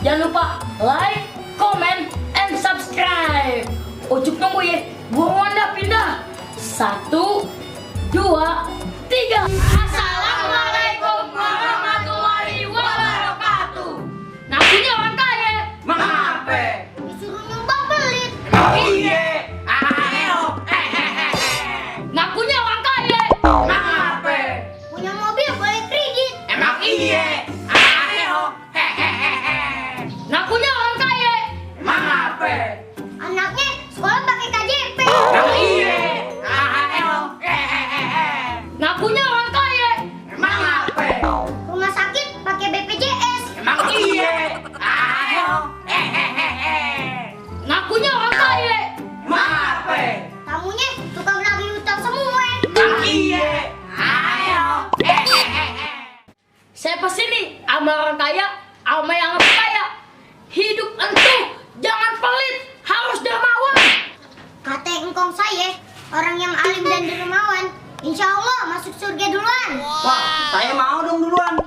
Jangan lupa like, comment, and subscribe. Ucup nunggu ya. Buruan dah pindah. 1, 2, 3. Assalamualaikum warahmatullahi wabarakatuh. Nasinya orang kaya. Mengapa? Disuruh nyumbang pelit. Iya. Ngakunya orang kaya. Mengapa? Punya mobil boleh kredit. Emang iya. Ngakunya orang kaya. Mengapa? Anaknya sekolah pakai KJP. Emang iya. Ngakunya orang kaya. Mengapa? Rumah sakit pakai BPJS. Emang iya. Ngakunya orang kaya. Mengapa? Tamunya tukang nagih utang semua. Emang iya. Saya pesini sama orang kaya, sama yang lebih kaya. Hidup entuh, jangan pelit, harus dermawan. Kata engkong saya, orang yang alim dan dermawan, insya Allah masuk surga duluan. Wah, saya mau dong duluan.